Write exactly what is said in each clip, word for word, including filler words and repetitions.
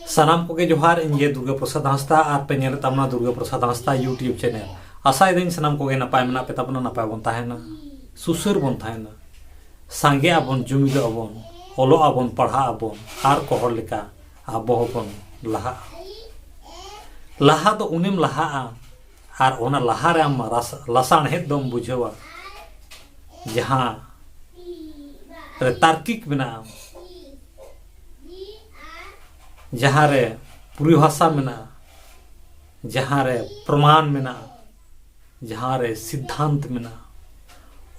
ᱥᱟᱱᱟᱢ ᱠᱚᱜᱮ ᱡᱚᱦᱟᱨ᱾ ᱤᱧ ᱜᱮ ᱫᱩᱨᱜᱟᱹ ᱯᱨᱚᱥᱟᱫᱽ ᱦᱟᱸᱥᱫᱟ ᱟᱨ ᱯᱮ ᱧᱮᱞᱮᱫ ᱛᱟᱵᱚᱱᱟ ᱫᱩᱨᱜᱟᱹ ᱯᱨᱚᱥᱟᱫᱽ ᱦᱟᱸᱥᱫᱟ YouTube ᱪᱮᱱᱮᱞ᱾ ᱟᱥᱟᱭᱮᱫᱟᱹᱧ ᱥᱟᱱᱟᱢ ᱠᱚᱜᱮ ᱱᱟᱯᱟᱭ ᱢᱮᱱᱟᱜ ᱯᱮ ᱛᱟᱵᱚᱱᱟ, ᱱᱟᱯᱟᱭ ᱵᱚᱱ ᱛᱟᱦᱮᱱᱟ, ᱥᱩᱥᱟᱹᱨ ᱵᱚᱱ ᱛᱟᱦᱮᱱᱟ, ᱥᱟᱸᱜᱮ ᱟᱵᱚᱱ, ᱡᱩᱢᱤᱫᱚᱜ ᱟᱵᱚᱱ, ᱚᱞᱚᱜ ᱟᱵᱚᱱ, ᱯᱟᱲᱦᱟᱜ ᱟᱵᱚᱱ, ᱟᱨ ᱠᱚ ᱦᱚᱲ ᱞᱮᱠᱟ ᱟᱵᱚ ᱦᱚᱸᱵᱚᱱ ᱞᱟᱦᱟᱜᱼᱟ᱾ ᱞᱟᱦᱟ ᱫᱚ ᱩᱱᱤᱢ ᱞᱟᱦᱟᱜᱼᱟ ᱟᱨ ᱚᱱᱟ ᱞᱟᱦᱟᱨᱮ ᱟᱢ ᱨᱟᱥ-, ᱞᱟᱥᱟᱬᱦᱮᱫ ᱫᱚᱢ ᱵᱩᱡᱷᱟᱹᱣᱟ, ᱡᱟᱦᱟᱸ ᱨᱮ ᱛᱟᱨᱠᱤᱠ ᱢᱮᱱᱟᱜᱼᱟ, ᱡᱟᱦᱟᱸ ᱨᱮ ᱯᱚᱨᱤᱵᱷᱟᱥᱟ ᱢᱮᱱᱟᱜᱼᱟ, ᱡᱟᱦᱟᱸ ᱨᱮ ᱯᱨᱚᱢᱟᱱ ᱢᱮᱱᱟᱜᱼᱟ, ᱡᱟᱦᱟᱸ ᱨᱮ ᱥᱤᱫᱽᱫᱷᱟᱱᱛ ᱢᱮᱱᱟᱜᱼᱟ,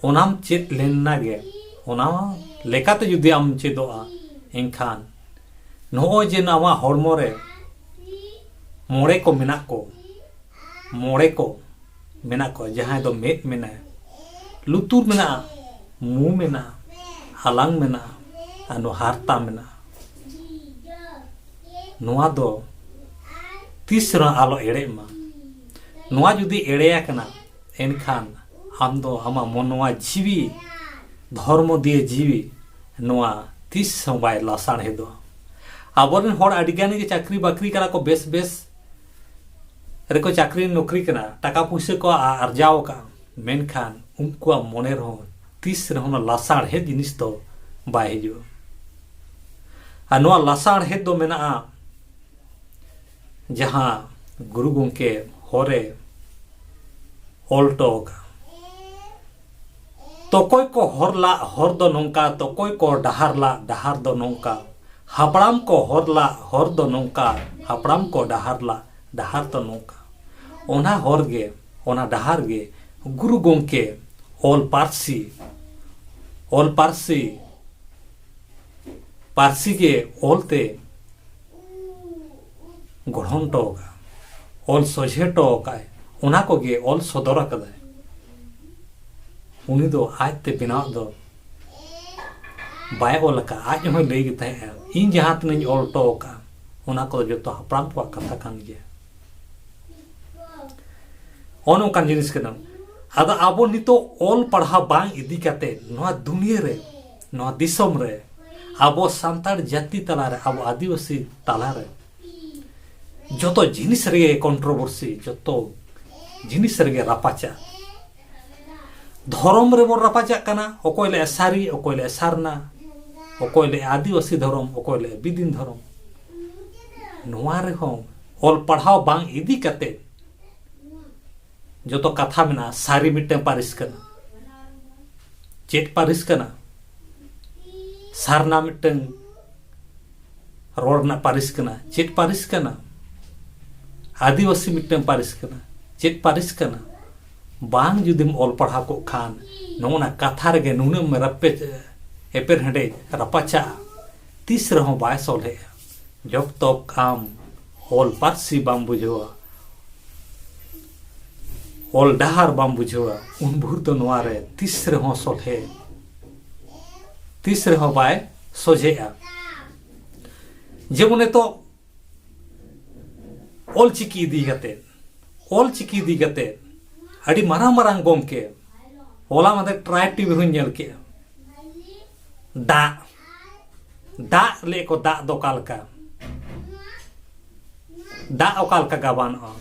ᱚᱱᱟᱢ ᱪᱮᱫ ᱞᱮᱱᱟ ᱜᱮ, ᱚᱱᱟ ᱞᱮᱠᱟᱛᱮ ᱡᱩᱫᱤ ᱟᱢ ᱪᱮᱫᱚᱜᱼᱟ, ᱮᱱᱠᱷᱟᱱ ᱱᱚᱜᱼᱚᱭ ᱡᱮ ᱱᱚᱣᱟ ᱦᱚᱲᱢᱚ ᱨᱮ ᱢᱚᱬᱮ ᱠᱚ ᱢᱮᱱᱟᱜ ᱠᱚ, ᱢᱚᱬᱮ ᱠᱚ ᱢᱮᱱᱟᱜ ᱠᱚᱣᱟ, ᱡᱟᱦᱟᱸᱭ ᱫᱚ ᱢᱮᱫ ᱢᱮᱱᱟᱭᱟ, ᱞᱩᱛᱩᱨ ᱢᱮᱱᱟᱜᱼᱟ, ᱢᱩ ᱢᱮᱱᱟᱜᱼᱟ, ᱟᱞᱟᱝ ᱢᱮᱱᱟᱜᱼᱟ, ᱟᱨ ᱱᱚᱣᱟ ᱦᱟᱨᱛᱟ ᱢᱮᱱᱟᱜᱼᱟ᱾ ᱱᱚᱣᱟ ᱫᱚ ᱛᱤᱥ ᱨᱮᱦᱚᱸ ᱟᱞᱚ ᱮᱲᱮᱜ ᱢᱟ᱾ ᱱᱚᱣᱟ ᱡᱩᱫᱤ ᱮᱲᱮᱭᱟ ᱠᱟᱱᱟ, ᱮᱱᱠᱷᱟᱱ ᱟᱢ ᱫᱚ ᱟᱢᱟᱜ ᱢᱚᱱ, ᱱᱚᱣᱟ ᱡᱤᱣᱤ, ᱫᱷᱚᱨᱢᱚ ᱫᱤᱭᱮ ᱡᱤᱣᱤ, ᱱᱚᱣᱟ ᱛᱤᱥ ᱦᱚᱸ ᱵᱟᱭ ᱞᱟᱥᱟᱬᱦᱮᱫᱚᱜᱼᱟ᱾ ᱟᱵᱚᱨᱮᱱ ᱦᱚᱲ ᱟᱹᱰᱤ ᱜᱟᱱ ᱜᱮ ᱪᱟᱹᱠᱨᱤ ᱵᱟᱹᱠᱨᱤ ᱠᱟᱱᱟ ᱠᱚ, ᱵᱮᱥ ᱵᱮᱥ ᱨᱮᱠᱚ ᱪᱟᱹᱠᱨᱤ ᱱᱚᱠᱨᱤ ᱠᱟᱱᱟ, ᱴᱟᱠᱟ ᱯᱩᱭᱥᱟᱹ ᱠᱚ ᱟ-, ᱟᱨᱡᱟᱣ ᱟᱠᱟᱫᱼᱟ, ᱢᱮᱱᱠᱷᱟᱱ ᱩᱱᱠᱩᱣᱟᱜ ᱢᱚᱱᱮ ᱨᱮᱦᱚᱸ ᱛᱤᱥ ᱨᱮᱦᱚᱸ ᱚᱱᱟ ᱞᱟᱥᱟᱬᱦᱮᱫ ᱡᱤᱱᱤᱥ ᱫᱚ ᱵᱟᱭ ᱦᱤᱡᱩᱜᱼᱟ᱾ ᱟᱨ ᱱᱚᱣᱟ ᱞᱟᱥᱟᱬᱦᱮᱫ ᱫᱚ ᱢᱮᱱᱟᱜᱼᱟ, ᱡᱟᱦᱟᱸ ᱜᱩᱨᱩ ᱜᱚᱢᱠᱮ ᱦᱚᱨᱮ ᱚᱞ ᱦᱚᱴᱚ ᱟᱠᱟᱫᱼᱟ, ᱛᱚᱠᱚᱭ ᱠᱚ ᱦᱚᱨ ᱞᱟᱜ ᱦᱚᱨ ᱫᱚ ᱱᱚᱝᱠᱟ, ᱛᱚᱠᱚᱭ ᱠᱚ ᱰᱟᱦᱟᱨ ᱞᱟᱜ ᱰᱟᱦᱟᱨ ᱫᱚ ᱱᱚᱝᱠᱟ, ᱦᱟᱯᱲᱟᱢ ᱠᱚ ᱦᱚᱨ ᱞᱟᱜ ᱦᱚᱨ ᱫᱚ ᱱᱚᱝᱠᱟ, ᱦᱟᱯᱲᱟᱢ ᱠᱚ ᱰᱟᱦᱟᱨ ᱞᱟᱜ ᱰᱟᱦᱟᱨ ᱫᱚ ᱱᱚᱝᱠᱟ᱾ ᱚᱱᱟ ᱦᱚᱨ ᱜᱮ, ᱚᱱᱟ ᱰᱟᱦᱟᱨ ᱜᱮ ᱜᱩᱨᱩ ᱜᱚᱢᱠᱮ ᱚᱞ ᱯᱟᱹᱨᱥᱤ, ᱚᱞ ᱯᱟᱹᱨᱥᱤ, ᱯᱟᱹᱨᱥᱤ ᱜᱮ ᱚᱞ ᱛᱮ ᱜᱚᱲᱦᱚᱱ ᱦᱚᱴᱚ ᱟᱠᱟᱫᱼᱟ, ᱚᱞ ᱥᱚᱡᱷᱮ ᱦᱚᱴᱚ ᱟᱠᱟᱫᱼᱟᱭ, ᱚᱱᱟ ᱠᱚᱜᱮ ᱚᱞ ᱥᱚᱫᱚᱨ ᱟᱠᱟᱫᱟᱭ᱾ ᱩᱱᱤ ᱫᱚ ᱟᱡᱛᱮ ᱵᱮᱱᱟᱣᱟᱜ ᱫᱚ ᱵᱟᱭ ᱚᱞ ᱟᱠᱟᱫᱼᱟ, ᱟᱡ ᱦᱚᱸᱭ ᱞᱟᱹᱭ ᱜᱮ ᱛᱟᱦᱮᱸᱫᱼᱟ, "ᱤᱧ ᱡᱟᱦᱟᱸ ᱛᱤᱱᱟᱹᱜ ᱤᱧ ᱚᱞ ᱦᱚᱴᱚ ᱟᱠᱟᱫᱼᱟ, ᱚᱱᱟ ᱠᱚᱫᱚ ᱡᱚᱛᱚ ᱦᱟᱯᱲᱟᱢ ᱠᱚᱣᱟᱜ ᱠᱟᱛᱷᱟ ᱠᱟᱱ ᱜᱮᱭᱟ᱾" ᱚᱱ ᱚᱱᱠᱟᱱ ᱡᱤᱱᱤᱥ ᱠᱟᱱᱟ᱾ ᱟᱫᱚ ᱟᱵᱚ ᱱᱤᱛᱚᱜ ᱚᱞ ᱯᱟᱲᱦᱟᱣ ᱵᱟᱝ ᱤᱫᱤ ᱠᱟᱛᱮ ᱱᱚᱣᱟ ᱫᱩᱱᱤᱭᱟᱹ ᱨᱮ, ᱱᱚᱣᱟ ᱫᱤᱥᱚᱢ ᱨᱮ, ᱟᱵᱚ ᱥᱟᱱᱛᱟᱲ ᱡᱟᱹᱛᱤ ᱛᱟᱞᱟᱨᱮ, ᱟᱵᱚ ᱟᱹᱫᱤᱵᱟᱹᱥᱤ ᱛᱟᱞᱟᱨᱮ ᱡᱚᱛᱚ ᱡᱤᱱᱤᱥ ᱨᱮᱜᱮ ᱠᱚᱱᱴᱨᱳᱵᱷᱟᱨᱥᱤ, ᱡᱚᱛᱚ ᱡᱤᱱᱤᱥ ᱨᱮᱜᱮ ᱨᱟᱯᱟᱪᱟᱜ᱾ ᱫᱷᱚᱨᱚᱢ ᱨᱮᱵᱚᱱ ᱨᱟᱯᱟᱪᱟᱜ ᱠᱟᱱᱟ, ᱚᱠᱚᱭ ᱞᱟᱹᱭᱟ ᱥᱟᱹᱨᱤ, ᱚᱠᱚᱭ ᱞᱟᱹᱭᱟ ᱥᱟᱨᱱᱟ, ᱚᱠᱚᱭ ᱞᱟᱹᱭᱟ ᱟᱹᱫᱤᱵᱟᱹᱥᱤ ᱫᱷᱚᱨᱚᱢ, ᱚᱠᱚᱭ ᱞᱟᱹᱭᱟ ᱵᱤᱫᱤᱱ ᱫᱷᱚᱨᱚᱢ᱾ ᱱᱚᱣᱟ ᱨᱮᱦᱚᱸ ᱚᱞ ᱯᱟᱲᱦᱟᱣ ᱵᱟᱝ ᱤᱫᱤ ᱠᱟᱛᱮ ᱡᱚᱛᱚ ᱠᱟᱛᱷᱟ ᱢᱮᱱᱟᱜᱼᱟ᱾ ᱥᱟᱹᱨᱤ ᱢᱤᱫᱴᱟᱝ ᱯᱟᱹᱨᱤᱥ ᱠᱟᱱᱟ᱾ ᱪᱮᱫ ᱯᱟᱹᱨᱤᱥ ᱠᱟᱱᱟ? ᱥᱟᱨᱱᱟ ᱢᱤᱫᱴᱟᱝ ᱨᱚᱲ ᱨᱮᱱᱟᱜ ᱯᱟᱹᱨᱤᱥ ᱠᱟᱱᱟ᱾ ᱪᱮᱫ ᱯᱟᱹᱨᱤᱥ ᱠᱟᱱᱟ? ᱟᱹᱫᱤᱵᱟᱹᱥᱤ ᱢᱤᱫᱴᱟᱝ ᱯᱟᱹᱨᱤᱥ ᱠᱟᱱᱟ᱾ ᱪᱮᱫ ᱯᱟᱹᱨᱤᱥ ᱠᱟᱱᱟ? ᱵᱟᱝ ᱡᱩᱫᱤᱢ ᱚᱞ ᱯᱟᱲᱦᱟᱣ ᱠᱚᱜ ᱠᱷᱟᱱ, ᱱᱚᱜᱼᱚ ᱱᱟ ᱠᱟᱛᱷᱟ ᱨᱮᱜᱮ ᱱᱩᱱᱟᱹᱜ ᱮᱢ ᱨᱟᱯᱮ-, ᱮᱯᱮᱨ ᱦᱮᱸᱰᱮᱡ, ᱨᱟᱯᱟᱪᱟᱜᱼᱟ, ᱛᱤᱥ ᱨᱮᱦᱚᱸ ᱵᱟᱭ ᱥᱚᱞᱦᱮᱜᱼᱟ᱾ ᱡᱚᱵ ᱛᱚᱠ ᱟᱢ ᱚᱞ ᱯᱟᱹᱨᱥᱤ ᱵᱟᱢ ᱵᱩᱡᱷᱟᱹᱣᱟ, ᱚᱞ ᱰᱟᱦᱟᱨ ᱵᱟᱢ ᱵᱩᱡᱷᱟᱹᱣᱟ, ᱩᱱ ᱵᱷᱳᱨ ᱫᱚ ᱱᱚᱣᱟ ᱨᱮ ᱛᱤᱥ ᱨᱮᱦᱚᱸ ᱥᱚᱞᱦᱮ, ᱛᱤᱥ ᱨᱮᱦᱚᱸ ᱵᱟᱭ ᱥᱚᱡᱷᱮᱜᱼᱟ᱾ ᱡᱮᱢᱚᱱ ᱱᱤᱛᱚᱜ ᱚᱞ ᱪᱤᱠᱤ ᱤᱫᱤ ᱠᱟᱛᱮ, ᱚᱞ ᱪᱤᱠᱤ ᱤᱫᱤ ᱠᱟᱛᱮ ᱟᱹᱰᱤ ᱢᱟᱨᱟᱝ ᱢᱟᱨᱟᱝ ᱜᱚᱢᱠᱮ, ᱦᱚᱞᱟ ᱢᱟᱫᱷᱮᱨ ᱴᱨᱟᱭᱤᱵᱽ ᱴᱤᱵᱷᱤ ᱨᱮᱦᱚᱸᱧ ᱧᱮᱞ ᱠᱮᱜᱼᱟ᱾ ᱫᱟᱜ, ᱫᱟᱜ ᱞᱟᱹᱭ ᱠᱚ, ᱫᱟᱜ ᱫᱚ ᱚᱠᱟ ᱞᱮᱠᱟ? ᱫᱟᱜ ᱚᱠᱟ ᱞᱮᱠᱟ ᱜᱟᱵᱟᱱᱚᱜᱼᱟ?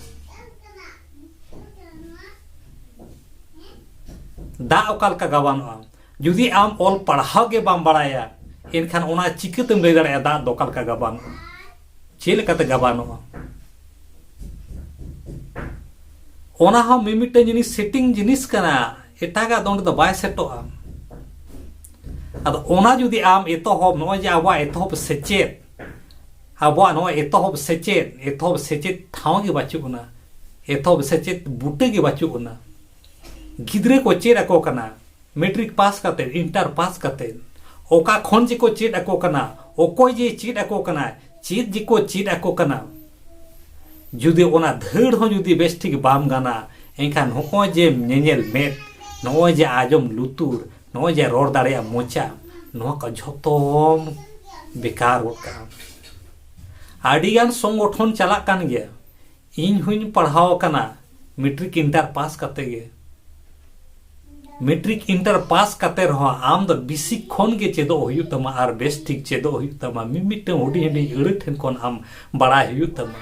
ᱫᱟᱜ ᱚᱠᱟ ᱞᱮᱠᱟ ᱜᱟᱵᱟᱱᱚᱜᱼᱟ? ᱡᱩᱫᱤ ᱟᱢ ᱚᱞ ᱯᱟᱲᱦᱟᱣ ᱜᱮ ᱵᱟᱢ ᱵᱟᱲᱟᱭᱟ, ᱮᱱᱠᱷᱟᱱ ᱚᱱᱟ ᱪᱤᱠᱟᱹᱛᱮᱢ ᱞᱟᱹᱭ ᱫᱟᱲᱮᱭᱟᱜᱼᱟ ᱫᱟᱜ ᱫᱚ ᱚᱠᱟ ᱞᱮᱠᱟ ᱜᱟᱵᱟᱱᱚᱜᱼᱟ? ᱪᱮᱫ ᱞᱮᱠᱟᱛᱮ ᱜᱟᱵᱟᱱᱚᱜᱼᱟ? ᱚᱱᱟ ᱦᱚᱸ ᱢᱤᱢᱤᱫᱴᱟᱝ ᱡᱤᱱᱤᱥ ᱥᱮᱴᱤᱝ ᱡᱤᱱᱤᱥ ᱠᱟᱱᱟ, ᱮᱴᱟᱜᱟᱜ ᱫᱚ ᱚᱸᱰᱮ ᱫᱚ ᱵᱟᱭ ᱥᱮᱴᱚᱜᱼᱟ᱾ ᱟᱫᱚ ᱚᱱᱟ ᱡᱩᱫᱤ ᱟᱢ ᱮᱛᱚᱦᱚᱵ, ᱱᱚᱜᱼᱚᱭ ᱡᱮ ᱟᱵᱚᱣᱟᱜ ᱮᱛᱚᱦᱚᱵ ᱥᱮᱪᱮᱫ, ᱟᱵᱚᱣᱟᱜ ᱱᱚᱣᱟ ᱮᱛᱚᱦᱚᱵ ᱥᱮᱪᱮᱫ, ᱮᱛᱚᱦᱚᱵ ᱥᱮᱪᱮᱫ ᱴᱷᱟᱶ ᱜᱮ ᱵᱟᱹᱪᱩᱜ ᱟᱱᱟ, ᱮᱛᱚᱦᱚᱵ ᱥᱮᱪᱮᱫ ᱵᱩᱴᱟᱹ ᱜᱮ ᱵᱟᱹᱪᱩᱜ ᱟᱱᱟ᱾ ᱜᱤᱫᱽᱨᱟᱹ ᱠᱚ ᱪᱮᱫ ᱟᱠᱚ ᱠᱟᱱᱟ, ᱢᱮᱴᱨᱤᱠ ᱯᱟᱥ ᱠᱟᱛᱮ, ᱤᱱᱴᱟᱨ ᱯᱟᱥ ᱠᱟᱛᱮ, ᱚᱠᱟ ᱠᱷᱚᱱ ᱡᱮᱠᱚ ᱪᱮᱫ ᱟᱠᱚ ᱠᱟᱱᱟ, ᱚᱠᱚᱭ ᱡᱮ ᱪᱮᱫ ᱟᱠᱚ ᱠᱟᱱᱟ, ᱪᱮᱫ ᱡᱮᱠᱚ ᱪᱮᱫ ᱟᱠᱚ ᱠᱟᱱᱟ᱾ ᱡᱩᱫᱤ ᱚᱱᱟ ᱫᱷᱟᱹᱲ ᱦᱚᱸ ᱡᱩᱫᱤ ᱵᱮᱥ ᱴᱷᱤᱠ ᱵᱟᱢ ᱜᱟᱱᱟ, ᱮᱱᱠᱷᱟᱱ ᱱᱚᱜᱼᱚᱭ ᱡᱮ ᱧᱮᱧᱮᱞ ᱢᱮᱫ, ᱱᱚᱜᱼᱚᱭ ᱡᱮ ᱟᱸᱡᱚᱢ ᱞᱩᱛᱩᱨ, ᱱᱚᱜᱼᱚᱭ ᱡᱮ ᱨᱚᱲ ᱫᱟᱲᱮᱭᱟᱜ ᱢᱚᱪᱟ, ᱱᱚᱣᱟ ᱠᱚ ᱡᱷᱚᱛᱚᱢ ᱵᱮᱠᱟᱨ ᱜᱚᱫ ᱠᱟᱜᱼᱟ᱾ ᱟᱹᱰᱤᱜᱟᱱ ᱥᱚᱝᱜᱚᱴᱷᱚᱱ ᱪᱟᱞᱟᱜ ᱠᱟᱱ ᱜᱮᱭᱟ᱾ ᱤᱧ ᱦᱚᱧ ᱯᱟᱲᱦᱟᱣ ᱟᱠᱟᱱᱟ ᱢᱮᱴᱨᱤᱠ ᱤᱱᱴᱟᱨ ᱯᱟᱥ ᱠᱟᱛᱮ ᱜᱮ᱾ ᱢᱮᱴᱨᱤᱠ ᱤᱱᱴᱟᱨ ᱯᱟᱥ ᱠᱟᱛᱮ ᱨᱮᱦᱚᱸ ᱟᱢ ᱫᱚ ᱵᱮᱥᱤ ᱠᱷᱚᱱ ᱜᱮ ᱪᱮᱫᱚᱜ ᱦᱩᱭᱩᱜ ᱛᱟᱢᱟ ᱟᱨ ᱵᱮᱥ ᱴᱷᱤᱠ ᱪᱮᱫᱚᱜ ᱦᱩᱭᱩᱜ ᱛᱟᱢᱟ᱾ ᱢᱤᱢᱤᱫᱴᱟᱝ ᱦᱩᱰᱤᱧ ᱦᱩᱰᱤᱧ ᱟᱹᱲᱟᱹ ᱴᱷᱮᱱ ᱠᱷᱚᱱ ᱟᱢ ᱵᱟᱲᱟᱭ ᱦᱩᱭᱩᱜ ᱛᱟᱢᱟ᱾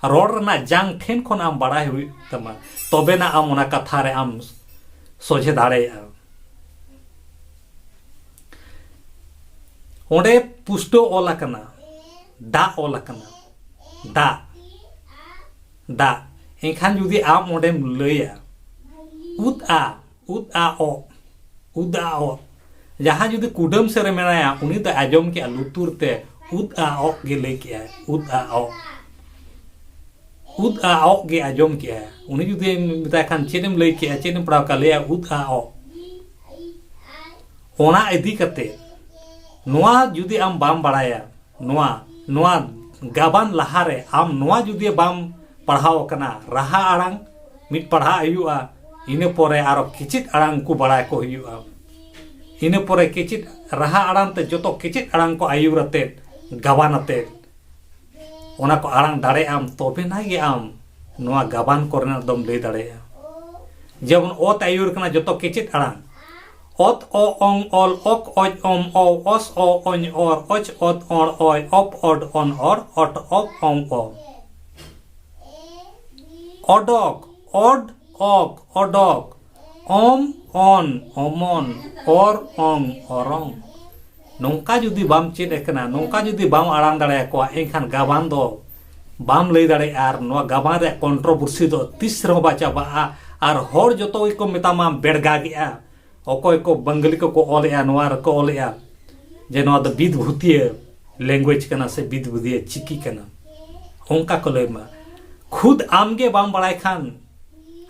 ᱨᱚᱲ ᱨᱮᱱᱟᱜ ᱡᱟᱝ ᱴᱷᱮᱱ ᱠᱷᱚᱱ ᱟᱢ ᱵᱟᱲᱟᱭ ᱦᱩᱭᱩᱜ ᱛᱟᱢᱟ, ᱛᱚᱵᱮᱱᱟ ᱟᱢ ᱚᱱᱟ ᱠᱟᱛᱷᱟ ᱨᱮ ᱟᱢ ᱥᱚᱡᱷᱮ ᱫᱟᱲᱮᱭᱟᱜᱼᱟ᱾ ᱚᱸᱰᱮ ᱯᱩᱥᱴᱟᱹᱣ ᱚᱞ ᱟᱠᱟᱱᱟ, ᱫᱟᱜ ᱚᱞ ᱟᱠᱟᱱᱟ, ᱫᱟᱜ, ᱫᱟᱜ᱾ ᱮᱱᱠᱷᱟᱱ ᱡᱩᱫᱤ ᱟᱢ ᱚᱸᱰᱮᱢ ᱞᱟᱹᱭᱟ, ᱩᱫ ᱟ, ᱩᱫ ᱟ ᱚᱜ, ᱩᱫ ᱟ ᱚᱜ᱾ ᱡᱟᱦᱟᱸ ᱡᱩᱫᱤ ᱠᱩᱰᱟᱹᱢ ᱥᱮᱫ ᱨᱮ ᱢᱮᱱᱟᱭᱟ, ᱩᱱᱤ ᱫᱚ ᱟᱸᱡᱚᱢ ᱠᱮᱜᱼᱟ ᱞᱩᱛᱩᱨ ᱛᱮ, ᱩᱫ ᱟ ᱚᱜ ᱜᱮ ᱞᱟᱹᱭ ᱠᱮᱜᱼᱟᱭ, ᱩᱫ ᱟ ᱚᱜ᱾ ᱩᱫ ᱟ ᱚᱜ ᱜᱮ ᱟᱸᱡᱚᱢ ᱠᱮᱜᱼᱟ᱾ ᱩᱱᱤ ᱡᱩᱫᱤ ᱢᱮᱛᱟᱭ ᱠᱷᱟᱱ, "ᱪᱮᱫ ᱮᱢ ᱞᱟᱹᱭ ᱠᱮᱜᱼᱟ, ᱪᱮᱫ ᱮᱢ ᱯᱟᱲᱦᱟᱣ ᱠᱟᱜᱼᱟ?" ᱞᱟᱹᱭᱟ, "ᱩᱫ ᱟ ᱚᱜ᱾" ᱚᱱᱟ ᱤᱫᱤ ᱠᱟᱛᱮ ᱱᱚᱣᱟ ᱡᱩᱫᱤ ᱟᱢ ᱵᱟᱢ ᱵᱟᱲᱟᱭᱟ, ᱱᱚᱣᱟ, ᱱᱚᱣᱟ ᱜᱟᱵᱟᱱ ᱞᱟᱦᱟᱨᱮ ᱟᱢ ᱱᱚᱣᱟ ᱡᱩᱫᱤ ᱵᱟᱢ ᱯᱟᱲᱦᱟᱣ ᱟᱠᱟᱱᱟ, ᱨᱟᱦᱟ ᱟᱲᱟᱝ ᱢᱤᱫ ᱯᱟᱲᱦᱟᱜ ᱦᱩᱭᱩᱜᱼᱟ, ᱤᱱᱟᱹ ᱯᱚᱨᱮ ᱟᱨᱚ ᱠᱮᱪᱮᱫ ᱟᱲᱟᱝ ᱠᱚ ᱵᱟᱲᱟᱭ ᱠᱚ ᱦᱩᱭᱩᱜᱼᱟ᱾ ᱤᱱᱟᱹ ᱯᱚᱨᱮ ᱠᱮᱪᱮᱫ, ᱨᱟᱦᱟ ᱟᱲᱟᱝ ᱛᱮ ᱡᱚᱛᱚ ᱠᱮᱪᱮᱫ ᱟᱲᱟᱝ ᱠᱚ ᱟᱹᱭᱩᱨ ᱟᱛᱮᱫ, ᱜᱟᱵᱟᱱ ᱟᱛᱮᱫ, ᱚᱱᱟ ᱠᱚ ᱟᱲᱟᱝ ᱫᱟᱲᱮᱭᱟᱜ ᱟᱢ, ᱛᱚᱵᱮᱱᱟ ᱜᱮ ᱟᱢ ᱱᱚᱣᱟ ᱜᱟᱵᱟᱱ ᱠᱚᱨᱮᱱᱟᱜ ᱫᱚᱢ ᱞᱟᱹᱭ ᱫᱟᱲᱮᱭᱟᱜᱼᱟ᱾ ᱡᱮᱢᱚᱱ ᱚᱛ ᱟᱹᱭᱩᱨ ᱠᱟᱱᱟ ᱡᱚᱛᱚ ᱠᱮᱪᱮᱫ ᱟᱲᱟᱝ, ᱚᱛ ᱚ ᱚᱝ ᱚᱞ ᱚᱠ ᱚᱡ ᱚᱢ ᱚᱣ ᱚᱥ ᱚ ᱚᱧ ᱚᱨ ᱚᱪ ᱚᱛ ᱚᱲ ᱚᱭ ᱚᱯ ᱚᱰ ᱚᱱ ᱚᱨ ᱚᱴ ᱚᱯ ᱚᱝ ᱚ᱾ ᱚᱰᱚᱠ, ᱚᱰ ᱚᱠ, ᱚᱰᱚᱠ, ᱚᱢ ᱚᱱ, ᱚᱢᱚᱱ, ᱚᱨ ᱚᱝ, ᱚᱨᱚᱝ᱾ ᱱᱚᱝᱠᱟ ᱡᱩᱫᱤ ᱵᱟᱢ ᱪᱮᱫ ᱟᱠᱟᱱᱟ, ᱱᱚᱝᱠᱟ ᱡᱩᱫᱤ ᱵᱟᱢ ᱟᱲᱟᱝ ᱫᱟᱲᱮᱭᱟᱠᱚᱣᱟ, ᱮᱱᱠᱷᱟᱱ ᱜᱟᱵᱟᱱ ᱫᱚ ᱵᱟᱢ ᱞᱟᱹᱭ ᱫᱟᱲᱮᱭᱟᱜᱼᱟ᱾ ᱟᱨ ᱱᱚᱣᱟ ᱜᱟᱵᱟᱱ ᱨᱮᱭᱟᱜ ᱠᱚᱱᱴᱨᱳᱵᱷᱟᱨᱥᱤ ᱫᱚ ᱛᱤᱥ ᱨᱮᱦᱚᱸ ᱵᱟᱭ ᱪᱟᱵᱟᱜᱼᱟ᱾ ᱟᱨ ᱦᱚᱲ ᱡᱚᱛᱚ ᱜᱮᱠᱚ ᱢᱮᱛᱟᱢᱟ ᱵᱮᱲᱜᱟ ᱜᱮᱜᱼᱟ᱾ ᱚᱠᱚᱭ ᱠᱚ ᱵᱟᱝᱜᱟᱞᱤ ᱠᱚᱠᱚ ᱚᱞᱮᱜᱼᱟ, ᱱᱚᱣᱟ ᱨᱮᱠᱚ ᱚᱞᱮᱜᱼᱟ ᱡᱮ ᱱᱚᱣᱟ ᱫᱚ ᱵᱤᱫ ᱵᱷᱩᱛᱤᱭᱟᱹ ᱞᱮᱝᱜᱩᱭᱮᱡᱽ ᱠᱟᱱᱟ ᱥᱮ ᱵᱤᱫ ᱵᱷᱩᱛᱤᱭᱟᱹ ᱪᱤᱠᱤ ᱠᱟᱱᱟ, ᱚᱱᱠᱟ ᱠᱚ ᱞᱟᱹᱭ ᱢᱟ᱾ ᱠᱷᱩᱫ ᱟᱢ ᱜᱮ ᱵᱟᱢ ᱵᱟᱲᱟᱭ ᱠᱷᱟᱱ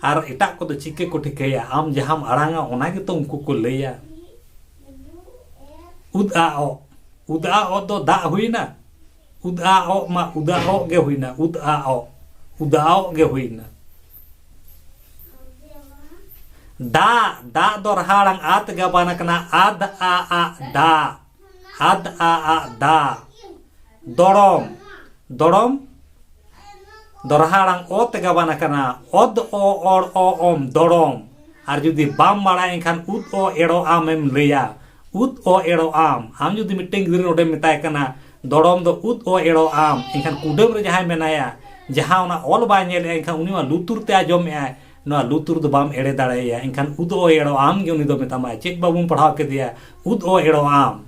ᱟᱨ ᱮᱴᱟᱜ ᱠᱚᱫᱚ ᱪᱤᱠᱟᱹ ᱠᱚ ᱴᱷᱤᱠᱟᱹᱭᱟ? ᱟᱢ ᱡᱟᱦᱟᱸᱢ ᱟᱲᱟᱝᱟ, ᱚᱱᱟ ᱜᱮᱛᱚ ᱩᱱᱠᱩ ᱠᱚ ᱞᱟᱹᱭᱟ᱾ ᱩᱫ ᱟ ᱚᱜ, ᱩᱫ ᱟ ᱚᱜ ᱫᱚ ᱫᱟᱜ ᱦᱩᱭᱱᱟ᱾ ᱩᱫ ᱟ ᱚᱜ ᱢᱟ ᱩᱫ ᱟ ᱚᱜ ᱜᱮ ᱦᱩᱭᱱᱟ, ᱩᱫ ᱟ ᱚᱜ, ᱩᱫ ᱟ ᱚᱜ ᱜᱮ ᱦᱩᱭᱱᱟ᱾ ᱫᱟᱜ, ᱫᱟᱜ ᱫᱚ ᱨᱟᱦᱟ ᱟᱲᱟᱝ ᱟ ᱛᱮ ᱜᱟᱵᱟᱱ ᱟᱠᱟᱱᱟ, ᱟᱫ ᱟ ᱟᱜ ᱫᱟᱜ, ᱟᱫ ᱟ ᱟᱜ ᱫᱟᱜ᱾ ᱫᱚᱲᱚᱢ, ᱫᱚᱲᱚᱢ ᱫᱚ ᱨᱟᱦᱟ ᱟᱲᱟᱝ ᱚ ᱛᱮ ᱜᱟᱵᱟᱱ ᱟᱠᱟᱱᱟ, ᱚᱫ ᱚ ᱚᱲ ᱚ ᱚᱢ, ᱫᱚᱲᱚᱢ᱾ ᱟᱨ ᱡᱩᱫᱤ ᱵᱟᱢ ᱵᱟᱲᱟᱭ, ᱮᱱᱠᱷᱟᱱ ᱩᱫ ᱚ ᱮᱲᱚ ᱟᱢ ᱮᱢ ᱞᱟᱹᱭᱟ, ᱩᱫ ᱚ ᱮᱲᱚ ᱟᱢ᱾ ᱟᱢ ᱡᱩᱫᱤ ᱢᱤᱫᱴᱮᱱ ᱜᱤᱫᱽᱨᱟᱹ ᱱᱚᱰᱮᱢ ᱢᱮᱛᱟᱭ ᱠᱟᱱᱟ, ᱫᱚᱲᱚᱢ ᱫᱚ ᱩᱫ ᱚ ᱮᱲᱚ ᱟᱢ, ᱮᱱᱠᱷᱟᱱ ᱠᱩᱰᱟᱹᱢ ᱨᱮ ᱡᱟᱦᱟᱸᱭ ᱢᱮᱱᱟᱭᱟ, ᱡᱟᱦᱟᱸ ᱚᱱᱟ ᱚᱞ ᱵᱟᱭ ᱧᱮᱞᱮᱜᱼᱟ, ᱮᱱᱠᱷᱟᱱ ᱩᱱᱤ ᱢᱟ ᱞᱩᱛᱩᱨ ᱛᱮ ᱟᱸᱡᱚᱢᱮᱜᱼᱟᱭ, ᱱᱚᱣᱟ ᱞᱩᱛᱩᱨ ᱫᱚ ᱵᱟᱢ ᱮᱲᱮ ᱫᱟᱲᱮᱭᱟᱭᱟ᱾ ᱮᱱᱠᱷᱟᱱ ᱩᱫ ᱚ ᱮᱲᱚ ᱟᱢ ᱜᱮ ᱩᱱᱤ ᱫᱚ ᱢᱮᱛᱟᱢᱟᱭ, ᱪᱮᱫ ᱵᱟᱵᱩᱢ ᱯᱟᱲᱦᱟᱣ ᱠᱮᱫᱮᱭᱟ, ᱩᱫ ᱚ ᱮᱲᱚ ᱟᱢ᱾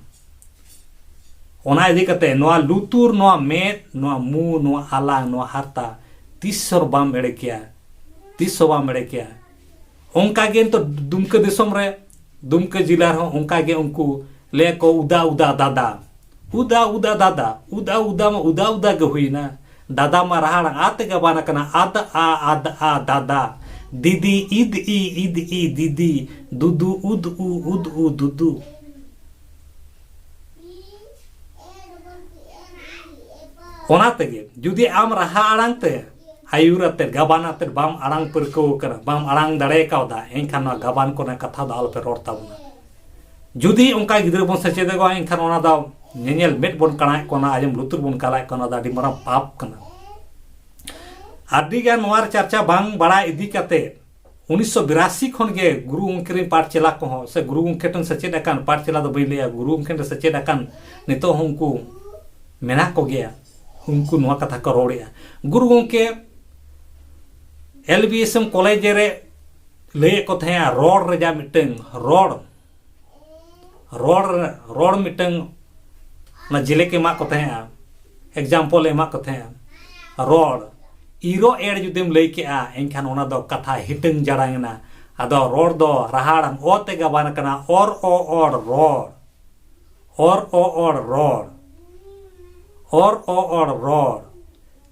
ᱚᱱᱟ ᱤᱫᱤ ᱠᱟᱛᱮ ᱱᱚᱣᱟ ᱞᱩᱛᱩᱨ, ᱱᱚᱣᱟ ᱢᱮᱫ, ᱱᱚᱣᱟ ᱢᱩ, ᱱᱚᱣᱟ ᱟᱞᱟᱝ, ᱱᱚᱣᱟ ᱦᱟᱨᱛᱟ ᱛᱤᱥ ᱦᱚᱸ ᱵᱟᱢ ᱮᱲᱮ ᱠᱮᱭᱟ, ᱛᱤᱥ ᱦᱚᱸ ᱵᱟᱢ ᱮᱲᱮ ᱠᱮᱭᱟ᱾ ᱚᱱᱠᱟ ᱜᱮ ᱱᱤᱛᱚᱜ ᱫᱩᱢᱠᱟᱹ ᱫᱤᱥᱚᱢ ᱨᱮ, ᱫᱩᱢᱠᱟᱹ ᱡᱮᱞᱟ ᱨᱮᱦᱚᱸ ᱚᱱᱠᱟ ᱜᱮ ᱩᱱᱠᱩ ᱞᱟᱹᱭ ᱟᱠᱚ ᱩᱫᱟ ᱩᱫᱟ ᱫᱟᱫᱟ, ᱩᱫᱟ ᱩᱫᱟ ᱫᱟᱫᱟ, ᱩᱫᱟ ᱩᱫᱟ ᱢᱟ ᱩᱫᱟ ᱩᱫᱟ ᱜᱮ ᱦᱩᱭᱱᱟ᱾ ᱫᱟᱫᱟ ᱢᱟ ᱨᱟᱦᱟ ᱟᱲᱟᱝ ᱟ ᱛᱮ ᱜᱟᱵᱟᱱ ᱟᱠᱟᱱᱟ, ᱟᱫ ᱟ ᱟᱫ ᱟ ᱫᱟᱫᱟ, ᱫᱤᱫᱤ ᱤᱫ ᱤ ᱤᱫ ᱤ ᱫᱤᱫᱤ, ᱫᱩᱫᱩ ᱩᱫ ᱩ ᱩᱫ ᱩ ᱫᱩᱫᱩ᱾ ᱚᱱᱟ ᱛᱮᱜᱮ ᱡᱩᱫᱤ ᱟᱢ ᱨᱟᱦᱟ ᱟᱲᱟᱝ ᱛᱮ ᱟᱹᱭᱩᱨ ᱟᱛᱮᱫ, ᱜᱟᱵᱟᱱ ᱟᱛᱮᱫ ᱵᱟᱢ ᱟᱲᱟᱝ ᱯᱟᱹᱨᱠᱟᱹᱣ ᱠᱟᱱᱟ, ᱵᱟᱢ ᱟᱲᱟᱝ ᱫᱟᱲᱮ ᱠᱟᱣᱫᱟ, ᱮᱱᱠᱷᱟᱱ ᱱᱚᱣᱟ ᱜᱟᱵᱟᱱ ᱠᱚᱨᱮᱱᱟᱜ ᱠᱟᱛᱷᱟ ᱫᱚ ᱟᱞᱚᱯᱮ ᱨᱚᱲ ᱛᱟᱵᱚᱱᱟ᱾ ᱡᱩᱫᱤ ᱚᱱᱠᱟ ᱜᱤᱫᱽᱨᱟᱹ ᱵᱚᱱ ᱥᱮᱪᱮᱫᱮᱜ ᱠᱚᱣᱟ, ᱮᱱᱠᱷᱟᱱ ᱚᱱᱟ ᱫᱚ ᱧᱮᱧᱮᱞ ᱢᱮᱫ ᱵᱚᱱ ᱠᱟᱬᱟᱭᱮᱫ ᱠᱚᱣᱟ, ᱟᱸᱡᱚᱢ ᱞᱩᱛᱩᱨ ᱵᱚᱱ ᱠᱟᱞᱟᱭᱮᱫ ᱠᱚᱣᱟ, ᱚᱱᱟ ᱫᱚ ᱟᱹᱰᱤ ᱢᱟᱨᱟᱝ ᱯᱟᱯ ᱠᱟᱱᱟ᱾ ᱟᱹᱰᱤᱜᱟᱱ ᱱᱚᱣᱟ ᱨᱮ ᱪᱟᱨᱪᱟ ᱵᱟᱝ ᱵᱟᱲᱟᱭ ᱤᱫᱤ ᱠᱟᱛᱮ ᱩᱱᱤᱥᱥᱚ ᱵᱤᱨᱟᱥᱤ ᱠᱷᱚᱱ ᱜᱮ ᱜᱩᱨᱩ ᱜᱚᱢᱠᱮ ᱨᱮᱱ ᱯᱟᱴᱷ ᱪᱮᱞᱟ ᱠᱚᱦᱚᱸ, ᱥᱮ ᱜᱩᱨᱩ ᱜᱚᱢᱠᱮ ᱴᱷᱮᱱ ᱥᱮᱪᱮᱫ ᱟᱠᱟᱱ, ᱯᱟᱴᱷ ᱪᱮᱞᱟ ᱫᱚ ᱵᱟᱹᱧ ᱞᱟᱹᱭᱟ, ᱜᱩᱨᱩ ᱜᱚᱢᱠᱮ ᱴᱷᱮᱱ ᱥᱮᱪᱮᱫ ᱟᱠᱟᱱ ᱱᱤᱛᱚᱜ ᱦᱚᱸ ᱩᱱᱠᱩ ᱢᱮᱱᱟᱜ ᱠᱚᱜᱮᱭᱟ᱾ ᱩᱱᱠᱩ ᱱᱚᱣᱟ ᱠᱟᱛᱷᱟ ᱠᱚ ᱨᱚᱲᱮᱜᱼᱟ᱾ ᱜᱩᱨᱩ ᱜᱚᱢᱠᱮ L B S M college ᱨᱮ ᱞᱟᱹᱭᱮᱫ ᱠᱚ ᱛᱟᱦᱮᱸᱜᱼᱟ, ᱨᱚᱲ ᱨᱮᱭᱟᱜ ᱢᱤᱫᱴᱟᱹᱝ ᱨᱚᱲ, ᱨᱚᱲ, ᱨᱚᱲ ᱢᱤᱫᱴᱟᱹᱝ ᱚᱱᱟ ᱡᱮᱞᱮᱠ ᱮᱢᱟᱜ ᱠᱚ ᱛᱟᱦᱮᱸᱜᱼᱟ, example ᱮᱢᱟᱜ ᱠᱚ ᱛᱟᱦᱮᱸᱜᱼᱟ᱾ ᱨᱚᱲ, ᱤᱨᱚ ᱮᱲ ᱡᱩᱫᱤᱢ ᱞᱟᱹᱭ ᱠᱮᱜᱼᱟ, ᱮᱱᱠᱷᱟᱱ ᱚᱱᱟ ᱫᱚ ᱠᱟᱛᱷᱟ ᱦᱤᱴᱟᱹᱝ ᱡᱟᱲᱟᱝ ᱮᱱᱟ᱾ ᱟᱫᱚ ᱨᱚᱲ ᱫᱚ ᱨᱟᱦᱟ ᱟᱲᱟᱝ ᱚ ᱛᱮ ᱜᱟᱵᱟᱱ ᱟᱠᱟᱱᱟ, ᱚᱨ ᱚ ᱚᱲ ᱨᱚᱲ, ᱚᱨ ᱚ ᱚᱲ ᱨᱚᱲ, ᱚᱨ ᱚ ᱚᱲ ᱨᱚᱲ᱾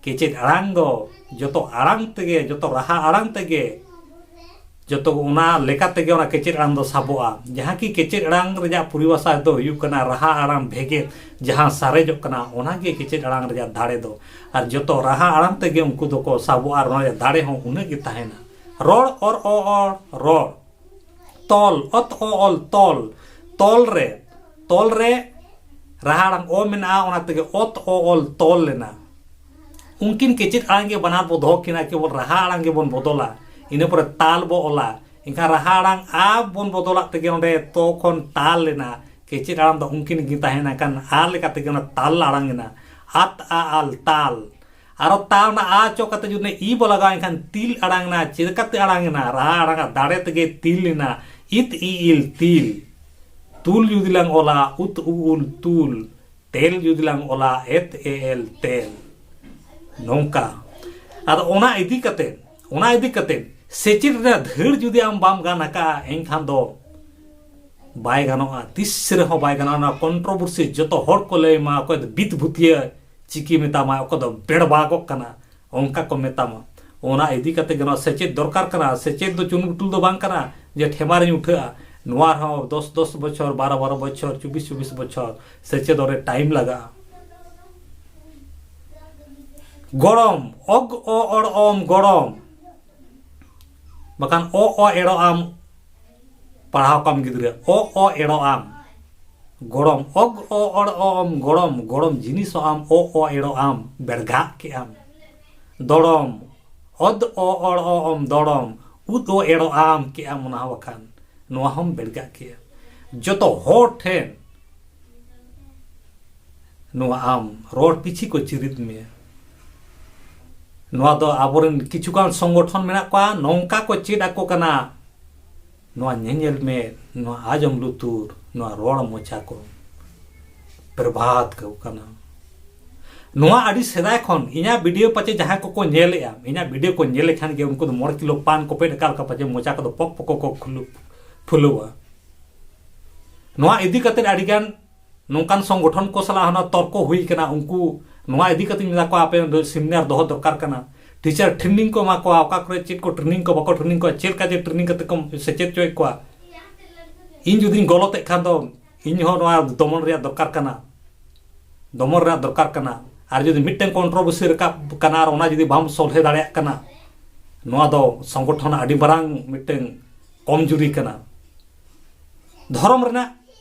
ᱠᱮᱪᱮᱫ ᱟᱲᱟᱝ ᱫᱚ ᱡᱚᱛᱚ ᱟᱲᱟᱝ ᱛᱮᱜᱮ, ᱡᱚᱛᱚ ᱨᱟᱦᱟ ᱟᱲᱟᱝ ᱛᱮᱜᱮ, ᱡᱚᱛᱚ ᱚᱱᱟ ᱞᱮᱠᱟ ᱛᱮᱜᱮ ᱚᱱᱟ ᱠᱮᱪᱮᱫ ᱟᱲᱟᱝ ᱫᱚ ᱥᱟᱵᱚᱜᱼᱟ᱾ ᱡᱟᱦᱟᱸ ᱠᱤ ᱠᱮᱪᱮᱫ ᱟᱲᱟᱝ ᱨᱮᱭᱟᱜ ᱯᱚᱨᱤᱵᱷᱟᱥᱟ ᱫᱚ ᱦᱩᱭᱩᱜ ᱠᱟᱱᱟ ᱨᱟᱦᱟ ᱟᱲᱟᱝ ᱵᱷᱮᱜᱮᱫ, ᱡᱟᱦᱟᱸ ᱥᱟᱨᱮᱡᱚᱜ ᱠᱟᱱᱟ, ᱚᱱᱟ ᱜᱮ ᱠᱮᱪᱮᱫ ᱟᱲᱟᱝ ᱨᱮᱭᱟᱜ ᱫᱟᱲᱮ ᱫᱚ᱾ ᱟᱨ ᱡᱚᱛᱚ ᱨᱟᱦᱟ ᱟᱲᱟᱝ ᱛᱮᱜᱮ ᱩᱱᱠᱩ ᱫᱚᱠᱚ ᱥᱟᱵᱚᱜᱼᱟ ᱟᱨ ᱚᱱᱟ ᱨᱮᱭᱟᱜ ᱫᱟᱲᱮ ᱦᱚᱸ ᱩᱱᱟᱹᱜ ᱜᱮ ᱛᱟᱦᱮᱱᱟ᱾ ᱨᱚᱲ, ᱚᱨ, ᱚ, ᱚᱲ, ᱨᱚᱲ᱾ ᱛᱚᱞ, ᱚᱛ, ᱚ, ᱚᱞ, ᱛᱚᱞ᱾ ᱛᱚᱞ ᱨᱮ, ᱛᱚᱞ ᱨᱮ ᱨᱟᱦᱟ ᱟᱲᱟᱝ ᱚ ᱢᱮᱱᱟᱜᱼᱟ, ᱚᱱᱟ ᱛᱮᱜᱮ ᱚᱛ, ᱚ, ᱚᱞ, ᱛᱚᱞ ᱞᱮᱱᱟ᱾ ᱩᱱᱠᱤᱱ ᱠᱮᱪᱮᱫ ᱟᱲᱟᱝ ᱜᱮ ᱵᱟᱱᱟᱨ ᱵᱚ ᱫᱚᱦᱚ ᱠᱤᱱᱟ, ᱠᱮᱵᱚᱞ ᱨᱟᱦᱟ ᱟᱲᱟᱝ ᱜᱮᱵᱚᱱ ᱵᱚᱫᱚᱞᱟ, ᱤᱱᱟᱹ ᱯᱚᱨᱮ ᱛᱟᱞ ᱵᱚ ᱚᱞᱟ᱾ ᱮᱱᱠᱷᱟᱱ ᱨᱟᱦᱟ ᱟᱲᱟᱝ ᱟ ᱵᱚᱱ ᱵᱚᱫᱚᱞᱟᱜ ᱛᱮᱜᱮ ᱚᱸᱰᱮ ᱛᱚ ᱠᱷᱚᱱ ᱛᱟᱞ ᱮᱱᱟ᱾ ᱠᱮᱪᱮᱫ ᱟᱲᱟᱝ ᱫᱚ ᱩᱱᱠᱤᱱ ᱜᱮ ᱛᱟᱦᱮᱱᱟ, ᱮᱱᱠᱷᱟᱱ ᱟ ᱞᱮᱠᱟ ᱛᱮᱜᱮ ᱚᱱᱟ ᱛᱟᱞ ᱟᱲᱟᱝ ᱮᱱᱟ᱾ ᱟᱛ, ᱟ, ᱟᱞ, ᱛᱟᱞ᱾ ᱟᱨᱚ ᱛᱟ ᱚᱱᱟ ᱟ ᱪᱚ ᱠᱟᱛᱮ ᱡᱩᱫᱤ ᱤ ᱵᱚ ᱞᱟᱜᱟᱣ ᱮᱱᱠᱷᱟᱱ ᱛᱤᱞ ᱟᱲᱟᱝ ᱮᱱᱟ᱾ ᱪᱮᱫ ᱞᱮᱠᱟᱛᱮ ᱟᱲᱟᱝ ᱮᱱᱟ? ᱨᱟ ᱟᱲᱟᱝ ᱫᱟᱲᱮ ᱛᱮᱜᱮ ᱛᱤᱞ ᱮᱱᱟ᱾ ᱤᱛ ᱤ ᱤᱞ ᱛᱤᱞ᱾ ᱛᱩᱞ ᱡᱩᱫᱤ ᱞᱟᱝ ᱚᱞᱟ, ᱩᱛ ᱩ ᱩᱞ ᱛᱩᱞ᱾ ᱛᱮᱞ ᱡᱩᱫᱤ ᱞᱟᱝ ᱚᱞᱟ, ᱮᱛ ᱮ ᱮᱞ ᱛᱮᱞ᱾ ᱱᱚᱝᱠᱟ᱾ ᱟᱫᱚ ᱚᱱᱟ ᱤᱫᱤ ᱠᱟᱛᱮ, ᱚᱱᱟ ᱤᱫᱤ ᱠᱟᱛᱮ ᱥᱮᱪᱮᱫ ᱨᱮᱱᱟᱜ ᱫᱷᱟᱹᱲ ᱡᱩᱫᱤ ᱟᱢ ᱵᱟᱢ ᱜᱟᱱ ᱟᱠᱟᱫᱼᱟ, ᱮᱱᱠᱷᱟᱱ ᱫᱚ ᱵᱟᱭ ᱜᱟᱱᱚᱜᱼᱟ, ᱛᱤᱥ ᱨᱮᱦᱚᱸ ᱵᱟᱭ ᱜᱟᱱᱚᱜᱼᱟ᱾ ᱚᱱᱟ ᱠᱚᱱᱴᱨᱳᱵᱷᱟᱨᱥᱤ ᱡᱚᱛᱚ ᱦᱚᱲ ᱠᱚ ᱞᱟᱹᱭ ᱢᱟ, ᱚᱠᱚᱭ ᱫᱚ ᱵᱤᱛ ᱵᱷᱩᱛᱤᱭᱟᱹ ᱪᱤᱠᱤ ᱢᱮᱛᱟᱢᱟ, ᱚᱠᱚᱭ ᱫᱚ ᱵᱮᱲᱵᱟᱜᱚᱜ ᱠᱟᱱᱟ, ᱚᱱᱠᱟ ᱠᱚ ᱢᱮᱛᱟᱢᱟ᱾ ᱚᱱᱟ ᱤᱫᱤ ᱠᱟᱛᱮ ᱜᱮ ᱱᱚᱣᱟ ᱥᱮᱪᱮᱫ ᱫᱚᱨᱠᱟᱨ ᱠᱟᱱᱟ᱾ ᱥᱮᱪᱮᱫ ᱫᱚ ᱪᱩᱱᱩᱞ ᱴᱩᱞ ᱫᱚ ᱵᱟᱝ ᱠᱟᱱᱟ ᱡᱮ ᱴᱷᱮᱢᱟ ᱨᱤᱧ ᱩᱴᱷᱟᱹᱜᱼᱟ᱾ ᱱᱚᱣᱟ ᱨᱮᱦᱚᱸ ᱫᱚᱥ ᱫᱚᱥ ᱵᱚᱪᱷᱚᱨ, ᱵᱟᱨᱚ ᱵᱟᱨᱚ ᱵᱚᱪᱷᱚᱨ, ᱪᱚᱵᱵᱤᱥ ᱪᱚᱵᱵᱤᱥ ᱵᱚᱪᱷᱚᱨ ᱥᱮᱪᱮᱫᱚᱜ ᱨᱮ ᱴᱟᱭᱤᱢ ᱞᱟᱜᱟᱜᱼᱟ᱾ ᱜᱚᱲᱚᱢ, ᱚᱜ ᱚ ᱚᱲ ᱚᱢ, ᱜᱚᱲᱚᱢ᱾ ᱵᱟᱠᱷᱟᱱ ᱚ ᱚ ᱮᱲᱚ ᱟᱢ ᱯᱟᱲᱦᱟᱣ ᱠᱟᱢ ᱜᱤᱫᱽᱨᱟᱹ, ᱚ ᱚ ᱮᱲᱚ ᱟᱢ᱾ ᱜᱚᱲᱚᱢ, ᱚᱜ ᱚ ᱚᱲ ᱚ ᱚᱢ, ᱜᱚᱲᱚᱢ, ᱜᱚᱲᱚᱢ ᱡᱤᱱᱤᱥᱚᱜ ᱟᱢ, ᱚ ᱚ ᱮᱲᱚ ᱟᱢ, ᱵᱮᱲᱜᱟᱜ ᱠᱮᱜ ᱟᱢ᱾ ᱫᱚᱲᱚᱢ, ᱚᱫ ᱚ ᱚᱲ ᱚ ᱚᱢ, ᱫᱚᱲᱚᱢ, ᱩᱫ ᱚ ᱮᱲᱚ ᱟᱢ ᱠᱮᱜ ᱟᱢ, ᱚᱱᱟ ᱦᱚᱸ ᱵᱟᱠᱷᱟᱱ ᱱᱚᱣᱟ ᱦᱚᱸᱢ ᱵᱮᱲᱜᱟᱜ ᱠᱮᱜᱼᱟ᱾ ᱡᱚᱛᱚ ᱦᱚᱲ ᱴᱷᱮᱱ ᱱᱚᱣᱟ ᱟᱢ ᱨᱚᱲ ᱯᱤᱪᱷᱤ ᱠᱚ ᱪᱤᱨᱤᱫ ᱢᱮᱭᱟ᱾ ᱱᱚᱣᱟ ᱫᱚ ᱟᱵᱚᱨᱮᱱ ᱠᱤᱪᱷᱩᱜᱟᱱ ᱥᱚᱝᱜᱚᱴᱷᱚᱱ ᱢᱮᱱᱟᱜ ᱠᱚᱣᱟ, ᱱᱚᱝᱠᱟ ᱠᱚ ᱪᱮᱫ ᱟᱠᱚ ᱠᱟᱱᱟ᱾ ᱱᱚᱣᱟ ᱧᱮᱧᱮᱞ ᱢᱮᱫ, ᱱᱚᱣᱟ ᱟᱸᱡᱚᱢ ᱞᱩᱛᱩᱨ, ᱱᱚᱣᱟ ᱨᱚᱲ ᱢᱚᱪᱟ ᱠᱚ ᱯᱨᱚᱵᱷᱟᱛ ᱠᱚ ᱠᱟᱱᱟ᱾ ᱱᱚᱣᱟ ᱟᱹᱰᱤ ᱥᱮᱫᱟᱭ ᱠᱷᱚᱱ ᱤᱧᱟᱹᱜ ᱵᱷᱤᱰᱤᱭᱳ ᱯᱟᱪᱮ ᱡᱟᱦᱟᱸᱭ ᱠᱚᱠᱚ ᱧᱮᱞᱮᱜᱼᱟ, ᱤᱧᱟᱹᱜ ᱵᱷᱤᱰᱤᱭᱳ ᱠᱚ ᱧᱮᱞ ᱞᱮᱠᱷᱟᱱ ᱜᱮ ᱩᱱᱠᱩ ᱫᱚ ᱢᱚᱬᱮ ᱠᱤᱞᱳ ᱯᱟᱱ ᱠᱚᱯᱮᱫ ᱟᱠᱟᱫ ᱞᱮᱠᱟ ᱯᱟᱪᱮ ᱢᱚᱪᱟ ᱠᱚᱫᱚ ᱯᱚᱠ ᱯᱚᱠ ᱠᱚ ᱠᱷᱩᱞᱟᱹ-, ᱯᱷᱩᱞᱟᱹᱣᱟ᱾ ᱱᱚᱣᱟ ᱤᱫᱤ ᱠᱟᱛᱮᱫ ᱟᱹᱰᱤᱜᱟᱱ ᱱᱚᱝᱠᱟᱱ ᱥᱚᱝᱜᱚᱴᱷᱚᱱ ᱠᱚ ᱥᱟᱞᱟᱜ ᱦᱚᱸ ᱛᱚᱨᱠᱚ ᱦᱩᱭ ᱠᱟᱱᱟ᱾ ᱩᱱᱠᱩ ᱱᱚᱣᱟ ᱤᱫᱤ ᱠᱟᱛᱮᱧ ᱢᱮᱛᱟ ᱠᱚᱣᱟ, ᱟᱯᱮ ᱥᱮᱢᱤᱱᱟᱨ ᱫᱚᱦᱚ ᱫᱚᱨᱠᱟᱨ ᱠᱟᱱᱟ, ᱴᱤᱪᱟᱨ ᱴᱨᱮᱱᱤᱝ ᱠᱚ ᱮᱢᱟ ᱠᱚᱣᱟ, ᱚᱠᱟ ᱠᱚᱨᱮ ᱪᱮᱫ ᱠᱚ ᱴᱨᱮᱱᱤᱝ ᱠᱚ ᱵᱟᱠᱚ ᱴᱨᱮᱱᱤᱝ ᱠᱚᱣᱟ, ᱪᱮᱫ ᱞᱮᱠᱟ ᱪᱮᱫ ᱴᱨᱮᱱᱤᱝ ᱠᱟᱛᱮ ᱠᱚ ᱥᱮᱪᱮᱫ ᱦᱚᱪᱚᱭᱮᱫ ᱠᱚᱣᱟ᱾ ᱤᱧ ᱡᱩᱫᱤᱧ ᱜᱚᱞᱚᱛᱮᱫ ᱠᱷᱟᱱ ᱫᱚ ᱤᱧ ᱦᱚᱸ ᱱᱚᱣᱟ ᱫᱚᱢᱚᱱ ᱨᱮᱭᱟᱜ ᱫᱚᱨᱠᱟᱨ ᱠᱟᱱᱟ, ᱫᱚᱢᱚᱱ ᱨᱮᱭᱟᱜ ᱫᱚᱨᱠᱟᱨ ᱠᱟᱱᱟ᱾ ᱟᱨ ᱡᱩᱫᱤ ᱢᱤᱫᱴᱮᱱ ᱠᱚᱱᱴᱨᱳᱵᱷᱟᱨᱥᱤ ᱨᱟᱠᱟᱵ ᱠᱟᱱᱟ ᱟᱨ ᱚᱱᱟ ᱡᱩᱫᱤ ᱵᱟᱢ ᱥᱚᱞᱦᱮ ᱫᱟᱲᱮᱭᱟᱜ ᱠᱟᱱᱟ, ᱱᱚᱣᱟ ᱫᱚ ᱥᱚᱝᱜᱚᱴᱷᱚᱱ ᱟᱹᱰᱤ ᱢᱟᱨᱟᱝ ᱢᱤᱫᱴᱮᱱ ᱠᱚᱢᱡᱩᱨᱤ ᱠᱟᱱᱟ᱾ ᱫᱷᱚᱨᱚᱢ ᱨᱮᱱᱟᱜ,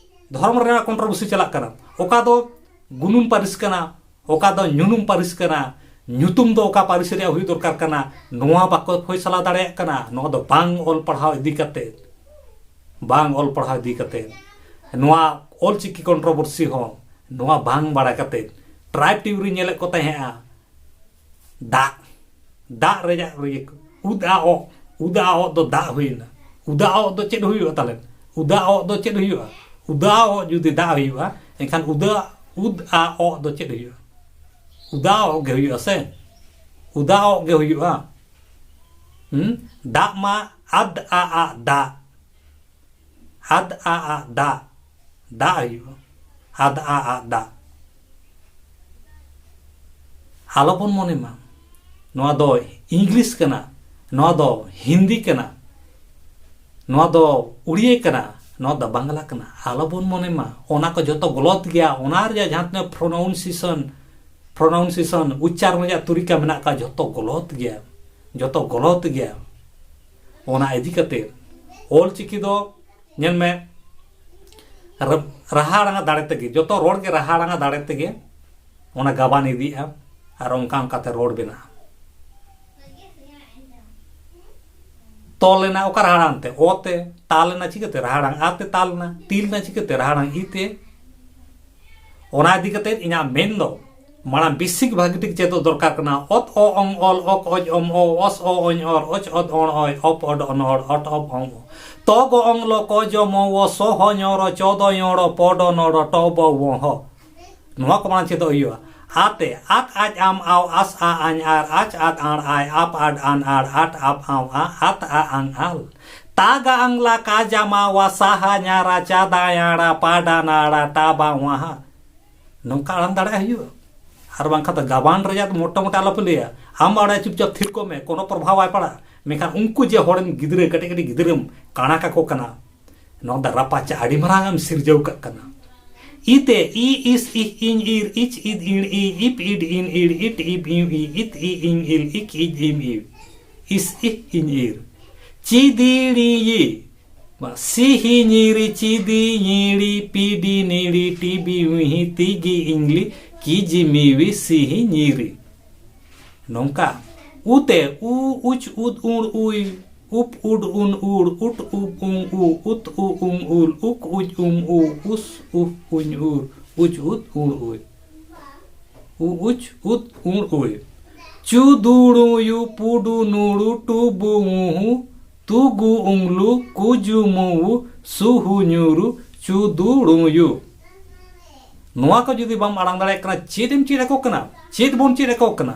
ᱫᱷᱚᱨᱚᱢ ᱨᱮᱱᱟᱜ ᱠᱚᱱᱴᱨᱳᱵᱷᱟᱨᱥᱤ ᱪᱟᱞᱟᱜ ᱠᱟᱱᱟ᱾ ᱚᱠᱟ ᱫᱚ ᱜᱩᱱᱩᱢ ᱯᱟᱹᱨᱤᱥ ᱠᱟᱱᱟ, ᱚᱠᱟ ᱫᱚ ᱧᱩᱱᱩᱢ ᱯᱟᱹᱨᱤᱥ ᱠᱟᱱᱟ, ᱧᱩᱛᱩᱢ ᱫᱚ ᱚᱠᱟ ᱯᱟᱹᱨᱤᱥ ᱨᱮᱭᱟᱜ ᱦᱩᱭ ᱫᱚᱨᱠᱟᱨ ᱠᱟᱱᱟ, ᱱᱚᱣᱟ ᱵᱟᱠᱚ ᱯᱷᱚᱭᱥᱟᱞᱟ ᱫᱟᱲᱮᱭᱟᱜ ᱠᱟᱱᱟ᱾ ᱱᱚᱣᱟ ᱫᱚ ᱵᱟᱝ ᱚᱞ ᱯᱟᱲᱦᱟᱣ ᱤᱫᱤ ᱠᱟᱛᱮ, ᱵᱟᱝ ᱚᱞ ᱯᱟᱲᱦᱟᱣ ᱤᱫᱤ ᱠᱟᱛᱮ, ᱱᱚᱣᱟ ᱚᱞ ᱪᱤᱠᱤ ᱠᱚᱱᱴᱨᱳᱵᱷᱟᱨᱥᱤ ᱦᱚᱸ ᱱᱚᱣᱟ ᱵᱟᱝ ᱵᱟᱲᱟᱭ ᱠᱟᱛᱮ ᱴᱨᱟᱭᱤᱵᱽ ᱴᱤᱵᱷᱤ ᱨᱮᱧ ᱧᱮᱞᱮᱫ ᱠᱚ ᱛᱟᱦᱮᱸᱜᱼᱟ᱾ ᱫᱟᱜ, ᱫᱟᱜ ᱨᱮᱭᱟᱜ ᱤᱭᱟᱹ ᱠᱚ᱾ ᱩᱫ ᱟ ᱚᱜ, ᱩᱫ ᱟ ᱚᱜ ᱫᱚ ᱫᱟᱜ ᱦᱩᱭᱱᱟ᱾ ᱩᱫ ᱟ ᱚᱜ ᱫᱚ ᱪᱮᱫ ᱦᱩᱭᱩᱜᱼᱟ ᱛᱟᱦᱞᱮ? ᱩᱫ ᱟ ᱚᱜ ᱫᱚ ᱪᱮᱫ ᱦᱩᱭᱩᱜᱼᱟ? ᱩᱫ ᱟ ᱚᱜ ᱡᱩᱫᱤ ᱫᱟᱜ ᱦᱩᱭᱩᱜᱼᱟ, ᱮᱱᱠᱷᱟᱱ ᱩᱫ ᱟ, ᱩᱫ ᱟ ᱚᱜ ᱫᱚ ᱪᱮᱫ ᱦᱩᱭᱩᱜᱼᱟ? ᱩᱫ ᱟ ᱚᱜ ᱜᱮ ᱦᱩᱭᱩᱜᱼᱟ ᱥᱮ? ᱩᱫ ᱟ ᱚᱜ ᱜᱮ ᱦᱩᱭᱩᱜᱼᱟ᱾ ᱦᱩᱸ? ᱫᱟᱜ ᱢᱟ ᱟᱫ ᱟ ᱟᱜ ᱫᱟᱜ, ᱟᱫ ᱟ ᱟᱜ ᱫᱟᱜ, ᱫᱟᱜ ᱦᱩᱭᱩᱜᱼᱟ᱾ ᱟᱫ ᱟ ᱟᱜ ᱫᱟᱜ᱾ ᱟᱞᱚᱵᱚᱱ ᱢᱚᱱᱮ ᱢᱟ ᱱᱚᱣᱟ ᱫᱚ ᱤᱝᱞᱤᱥ ᱠᱟᱱᱟ, ᱱᱚᱣᱟ ᱫᱚ ᱦᱤᱱᱫᱤ ᱠᱟᱱᱟ, ᱱᱚᱣᱟ ᱫᱚ ᱩᱲᱤᱭᱟᱹ ᱠᱟᱱᱟ, ᱱᱚᱣᱟ ᱫᱚ ᱵᱟᱝᱞᱟ ᱠᱟᱱᱟ᱾ ᱟᱞᱚᱵᱚᱱ ᱢᱚᱱᱮ ᱢᱟ ᱚᱱᱟ ᱠᱚ ᱡᱚᱛᱚ ᱜᱚᱞᱚᱛ ᱜᱮᱭᱟ᱾ ᱚᱱᱟ ᱨᱮᱭᱟᱜ ᱡᱟᱦᱟᱸ ᱛᱤᱱᱟᱹᱜ ᱯᱨᱚᱱᱟᱣᱩᱱᱥᱤᱭᱮᱥᱚᱱ, ᱯᱨᱚᱱᱟᱣᱩᱱᱥᱤᱭᱮᱥᱚᱱ, ᱩᱪᱪᱟᱨᱚᱱ ᱨᱮᱭᱟᱜ ᱛᱩᱨᱤᱠᱟ ᱢᱮᱱᱟᱜ ᱟᱠᱟᱫ, ᱡᱚᱛᱚ ᱜᱚᱞᱚᱛ ᱜᱮᱭᱟ, ᱡᱚᱛᱚ ᱜᱚᱞᱚᱛ ᱜᱮᱭᱟ᱾ ᱚᱱᱟ ᱤᱫᱤ ᱠᱟᱛᱮ ᱚᱞ ᱪᱤᱠᱤ ᱫᱚ ᱧᱮᱞ ᱢᱮ, ᱨᱟ-, ᱨᱟᱦᱟ ᱟᱲᱟᱝ ᱫᱟᱲᱮ ᱛᱮᱜᱮ, ᱡᱚᱛᱚ ᱨᱚᱲ ᱜᱮ ᱨᱟᱦᱟ ᱟᱲᱟᱝ ᱫᱟᱲᱮ ᱛᱮᱜᱮ ᱚᱱᱟ ᱜᱟᱵᱟᱱ ᱤᱫᱤᱜᱼᱟ ᱟᱨ ᱚᱱᱠᱟ ᱚᱱᱠᱟᱛᱮ ᱨᱚᱲ ᱵᱮᱱᱟᱜᱼᱟ᱾ ᱛᱚᱞ ᱮᱱᱟ ᱚᱠᱟ ᱨᱟᱦᱟ ᱟᱲᱟᱝ ᱛᱮ? ᱚ ᱛᱮ᱾ ᱛᱟᱞ ᱮᱱᱟ ᱪᱤᱠᱟᱹᱛᱮ? ᱨᱟᱦᱟ ᱟᱲᱟᱝ ᱟ ᱛᱮ ᱛᱟᱞ ᱮᱱᱟ᱾ ᱛᱤᱞ ᱮᱱᱟ ᱪᱤᱠᱟᱹᱛᱮ? ᱨᱟᱦᱟ ᱟᱲᱟᱝ ᱤ ᱛᱮ᱾ ᱚᱱᱟ ᱤᱫᱤ ᱠᱟᱛᱮ ᱤᱧᱟᱹᱜ ᱢᱮᱱ ᱫᱚ, ᱢᱟᱲᱟᱝ ᱵᱮᱥᱤᱠ ᱵᱷᱟᱹᱜᱤ ᱴᱷᱤᱠ ᱪᱮᱫᱚᱜ ᱫᱚᱨᱠᱟᱨ ᱠᱟᱱᱟ᱾ ᱚᱛ ᱚ ᱚᱝ ᱚᱞ ᱚᱠ ᱚᱡ ᱚᱢ ᱚ ᱚᱥ ᱚ ᱚᱧ ᱚᱨ ᱚᱪ ᱚᱫ ᱚᱬ ᱚᱭ ᱚᱯ ᱚᱰ ᱚᱱᱚᱲ ᱚᱴ ᱚᱯ ᱚᱝ ᱚ ᱛᱚ ᱜᱚ ᱚᱝ ᱞᱚ ᱠᱚ ᱡᱚ ᱢᱚ ᱣᱚ ᱥᱚ ᱦᱚ ᱧᱚ ᱨᱚ ᱪᱚ ᱫᱚ ᱧᱚ ᱲᱚ ᱯᱚ ᱰᱚ ᱱᱚ ᱲᱚ ᱴᱚ ᱵᱚ ᱣᱚ ᱦᱚ᱾ ᱱᱚᱣᱟ ᱠᱚ ᱢᱟᱲᱟᱝ ᱪᱮᱫᱚᱜ ᱦᱩᱭᱩᱜᱼᱟ᱾ ᱟᱛᱮ ᱟᱠ ᱟᱡ ᱟᱢ ᱟᱣ ᱟᱥ ᱟ ᱟᱧ ᱟᱨ ᱟᱪ ᱟᱫ ᱟᱬ ᱟᱭ ᱟᱯ ᱟᱰ ᱟᱱ ᱟᱲ ᱟᱴ ᱟᱯ ᱟᱣ ᱟ ᱟᱛ ᱟ ᱟᱝ ᱟᱞ᱾ ᱛᱟᱜᱟ ᱟᱝᱞᱟ ᱠᱟᱡᱟᱢᱟ ᱣᱟᱥᱟᱦᱟ ᱧᱟᱨᱟ ᱪᱟᱫᱟ ᱭᱟᱲᱟ ᱯᱟᱰᱟ ᱱᱟᱲᱟ ᱴᱟᱵᱟ ᱣᱟᱦᱟ᱾ ᱱᱚᱝᱠᱟ ᱟᱲᱟᱝ ᱫᱟᱲᱮᱭᱟᱜ ᱦᱩᱭᱩᱜᱼᱟ᱾ ᱟᱨ ᱵᱟᱝᱠᱷᱟᱱ ᱫᱚ ᱜᱟᱵᱟᱱ ᱨᱮᱭᱟᱜ ᱫᱚ ᱢᱚᱴᱟ ᱢᱚᱴᱟ ᱟᱞᱚᱯᱮ ᱞᱟᱹᱭᱟ᱾ ᱟᱢ ᱚᱸᱰᱮ ᱪᱩᱯᱪᱟᱯ ᱛᱷᱤᱨ ᱠᱚᱜ ᱢᱮ, ᱠᱳᱱᱳ ᱯᱨᱚᱵᱷᱟᱵᱽ ᱵᱟᱭ ᱯᱟᱲᱟᱜᱼᱟ᱾ ᱢᱮᱱᱠᱷᱟᱱ ᱩᱱᱠᱩ ᱡᱮ ᱦᱚᱲᱮᱱ ᱜᱤᱫᱽᱨᱟᱹ, ᱠᱟᱹᱴᱤᱡ ᱠᱟᱹᱴᱤᱡ ᱜᱤᱫᱽᱨᱟᱹᱢ ᱠᱟᱬᱟ ᱠᱟᱠᱚ ᱠᱟᱱᱟ, ᱱᱚᱣᱟ ᱫᱚ ᱨᱟᱯᱟᱪᱟᱜ ᱟᱹᱰᱤ ᱢᱟᱨᱟᱝ ᱮᱢ ᱥᱤᱨᱡᱟᱹᱣ ᱠᱟᱜ ᱠᱟᱱᱟ᱾ ᱤᱛᱮ ᱤ ᱤᱥ ᱤᱦ ᱤᱧ ᱤᱨ ᱤᱪ ᱤᱫ ᱤᱬ ᱤ ᱤᱯ ᱤᱰ ᱤᱱ ᱤᱲ ᱤᱴ ᱤᱯ ᱤᱧ ᱤ ᱤᱛ ᱤ ᱤᱧ ᱤᱞ ᱤᱠ ᱤᱡ ᱤᱢ ᱤ ᱤᱥ ᱤᱦ ᱤᱧ ᱤᱨ ᱪᱤᱫᱤᱲᱤᱭᱤ ᱢᱟ ᱥᱤᱦᱤ ᱧᱤᱨᱤ ᱪᱤᱫᱤ ᱧᱤᱲᱤ ᱯᱤᱰᱤ ᱱᱤᱲᱤ ᱴᱤᱵᱤ ᱩᱦᱤ ᱛᱤᱜᱤ ᱤᱝᱞᱤ ᱠᱤᱡᱤ ᱢᱤᱣᱤ ᱥᱤᱦᱤ ᱧᱤᱨᱤ᱾ ᱱᱚᱝᱠᱟ ᱩᱛᱮ ᱩ ᱩᱪ ᱩᱫ ᱩᱬ ᱩᱭ ᱩᱯ ᱩᱰ ᱩᱱ ᱩᱲ ᱩᱴ ᱩᱵ ᱩᱝ ᱩ ᱩᱛ ᱩ ᱩᱝ ᱩᱞ ᱩᱠ ᱩᱪ ᱩᱢ ᱩ ᱩᱥ ᱩᱦ ᱩᱧ ᱩᱨ ᱩᱪ ᱩᱫ ᱩᱬ ᱩᱭ ᱩ ᱩᱪ ᱩᱫ ᱩᱬ ᱩᱭ᱾ ᱪᱩᱫᱩᱲᱩᱭᱩ ᱯᱩᱰᱩ ᱱᱩᱲᱩ ᱴᱩᱵᱩ ᱩᱦᱩ ᱛᱩᱜᱩ ᱩᱝᱞᱩ ᱠᱩᱡᱩ ᱢᱩᱣᱩ ᱥᱩᱦᱩ ᱧᱩᱨᱩ ᱪᱩᱫᱩᱲᱩᱭᱩ᱾ ᱱᱚᱣᱟ ᱠᱚ ᱡᱩᱫᱤ ᱵᱟᱢ ᱟᱲᱟᱝ ᱫᱟᱲᱮᱭᱟᱜ ᱠᱟᱱᱟ, ᱪᱮᱫ ᱮᱢ ᱪᱮᱫ ᱟᱠᱚ ᱠᱟᱱᱟ? ᱪᱮᱫ ᱵᱚᱱ ᱪᱮᱫ ᱟᱠᱚ ᱠᱟᱱᱟ?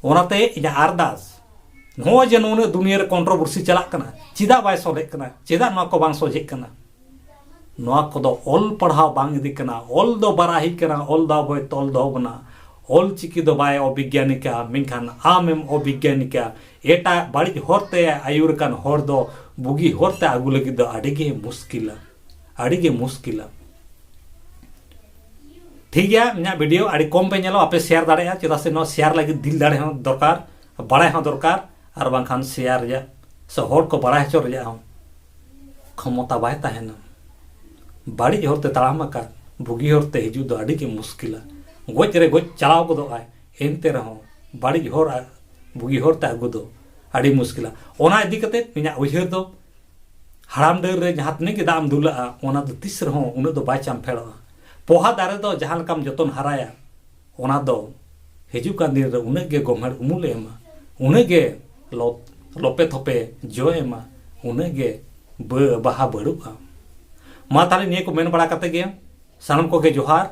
ᱚᱱᱟᱛᱮ ᱤᱧᱟᱹᱜ ᱟᱨᱫᱟᱥ, ᱱᱚᱜᱼᱚᱭ ᱡᱮ ᱱᱩᱱᱟᱹᱜ ᱫᱩᱱᱤᱭᱟᱹ ᱨᱮ ᱠᱚᱱᱴᱨᱳᱵᱷᱟᱨᱥᱤ ᱪᱟᱞᱟᱜ ᱠᱟᱱᱟ, ᱪᱮᱫᱟᱜ ᱵᱟᱭ ᱥᱚᱞᱦᱮᱜ ᱠᱟᱱᱟ? ᱪᱮᱫᱟᱜ ᱱᱚᱣᱟ ᱠᱚ ᱵᱟᱝ ᱥᱚᱡᱷᱮᱜ ᱠᱟᱱᱟ? ᱱᱚᱣᱟ ᱠᱚᱫᱚ ᱚᱞ ᱯᱟᱲᱦᱟᱣ ᱵᱟᱝ ᱤᱫᱤ ᱠᱟᱱᱟ, ᱚᱞ ᱫᱚ ᱵᱟᱨᱟᱦᱤ ᱠᱟᱱᱟ, ᱚᱞ ᱫᱚ ᱟᱵᱚᱭ ᱛᱚᱞ ᱫᱚᱦᱚ ᱵᱚᱱᱟ᱾ ᱚᱞ ᱪᱤᱠᱤ ᱫᱚ ᱵᱟᱭ ᱚᱵᱤᱜᱽᱜᱟᱱᱤᱠᱟ, ᱢᱮᱱᱠᱷᱟᱱ ᱟᱢᱮᱢ ᱚᱵᱤᱜᱽᱜᱟᱱᱤᱠᱟ᱾ ᱮᱴᱟᱜ ᱵᱟᱹᱲᱤᱡ ᱦᱚᱨᱛᱮ ᱟᱹᱭᱩᱨ ᱟᱠᱟᱱ ᱦᱚᱲ ᱫᱚ ᱵᱩᱜᱤ ᱦᱚᱨᱛᱮ ᱟᱹᱜᱩ ᱞᱟᱹᱜᱤᱫ ᱫᱚ ᱟᱹᱰᱤ ᱜᱮ ᱢᱩᱥᱠᱤᱞᱟ, ᱟᱹᱰᱤ ᱜᱮ ᱢᱩᱥᱠᱤᱞᱟ᱾ ᱴᱷᱤᱠ ᱜᱮᱭᱟ, ᱤᱧᱟᱹᱜ ᱵᱷᱤᱰᱤᱭᱳ ᱟᱹᱰᱤ ᱠᱚᱢ ᱯᱮ ᱧᱮᱞᱚᱜᱼᱟ, ᱟᱯᱮ ᱥᱮᱭᱟᱨ ᱫᱟᱲᱮᱭᱟᱜᱼᱟ, ᱪᱮᱫᱟᱜ ᱥᱮ ᱱᱚᱣᱟ ᱥᱮᱭᱟᱨ ᱞᱟᱹᱜᱤᱫ ᱫᱤᱞ ᱫᱟᱲᱮ ᱦᱚᱸ ᱫᱚᱨᱠᱟᱨ, ᱵᱟᱲᱟᱭ ᱦᱚᱸ ᱫᱚᱨᱠᱟᱨ, ᱟᱨ ᱵᱟᱝᱠᱷᱟᱱ ᱥᱮᱭᱟᱨ ᱨᱮᱭᱟᱜ ᱥᱮ ᱦᱚᱲ ᱠᱚ ᱵᱟᱲᱟᱭ ᱦᱚᱪᱚ ᱨᱮᱭᱟᱜ ᱦᱚᱸ ᱠᱷᱚᱢᱚᱛᱟ ᱵᱟᱭ ᱛᱟᱦᱮᱱᱟ᱾ ᱵᱟᱹᱲᱤᱡ ᱦᱚᱨᱛᱮ ᱛᱟᱲᱟᱢ ᱟᱠᱟᱫ ᱵᱩᱜᱤ ᱦᱚᱨᱛᱮ ᱦᱤᱡᱩᱜ ᱫᱚ ᱟᱹᱰᱤ ᱜᱮ ᱢᱩᱥᱠᱤᱞᱟ᱾ ᱜᱚᱡ ᱨᱮ ᱜᱚᱡ ᱪᱟᱞᱟᱣ ᱜᱚᱫᱚᱜ ᱟᱭ, ᱮᱱᱛᱮ ᱨᱮᱦᱚᱸ ᱵᱟᱹᱲᱤᱡ ᱦᱚᱨ ᱟᱨ ᱵᱩᱜᱤ ᱦᱚᱨᱛᱮ ᱟᱹᱜᱩ ᱫᱚ ᱟᱹᱰᱤ ᱢᱩᱥᱠᱤᱞᱟ᱾ ᱚᱱᱟ ᱤᱫᱤ ᱠᱟᱛᱮ ᱤᱧᱟᱹᱜ ᱩᱭᱦᱟᱹᱨ ᱫᱚ, ᱦᱟᱲᱟᱢ ᱰᱟᱹᱨ ᱨᱮ ᱡᱟᱦᱟᱸ ᱛᱤᱱᱟᱹᱜ ᱜᱮ ᱫᱟᱜ ᱮᱢ ᱫᱩᱞᱟᱜᱼᱟ, ᱚᱱᱟ ᱫᱚ ᱛᱤᱥ ᱨᱮᱦᱚᱸ ᱩᱱᱟᱹᱜ ᱫᱚ ᱵᱟᱭ ᱪᱟᱢᱯᱷᱮᱲᱚᱜᱼᱟ᱾ ᱯᱚᱦᱟ ᱫᱟᱨᱮ ᱫᱚ ᱡᱟᱦᱟᱸ ᱞᱮᱠᱟᱢ ᱡᱚᱛᱚᱱ ᱦᱟᱨᱟᱭᱟ, ᱚᱱᱟ ᱫᱚ ᱦᱤᱡᱩᱜ ᱠᱟᱱ ᱫᱤᱱ ᱨᱮ ᱩᱱᱟᱹᱜ ᱜᱮ ᱜᱚᱢᱦᱮᱲ ᱩᱢᱩᱞᱮ ᱮᱢᱟ, ᱩᱱᱟᱹᱜ ᱜᱮ ᱞᱚ-, ᱞᱚᱯᱮ ᱛᱷᱚᱯᱮ ᱡᱚ ᱮᱢᱟ, ᱩᱱᱟᱹᱜ ᱜᱮ ᱵᱟᱹ-, ᱵᱟᱦᱟ ᱵᱟᱹᱲᱩᱜᱼᱟ᱾ ᱢᱟ ᱛᱟᱦᱞᱮ ᱱᱤᱭᱟᱹ ᱠᱚ ᱢᱮᱱ ᱵᱟᱲᱟ ᱠᱟᱛᱮ ᱜᱮ ᱥᱟᱱᱟᱢ ᱠᱚᱜᱮ ᱡᱚᱦᱟᱨ᱾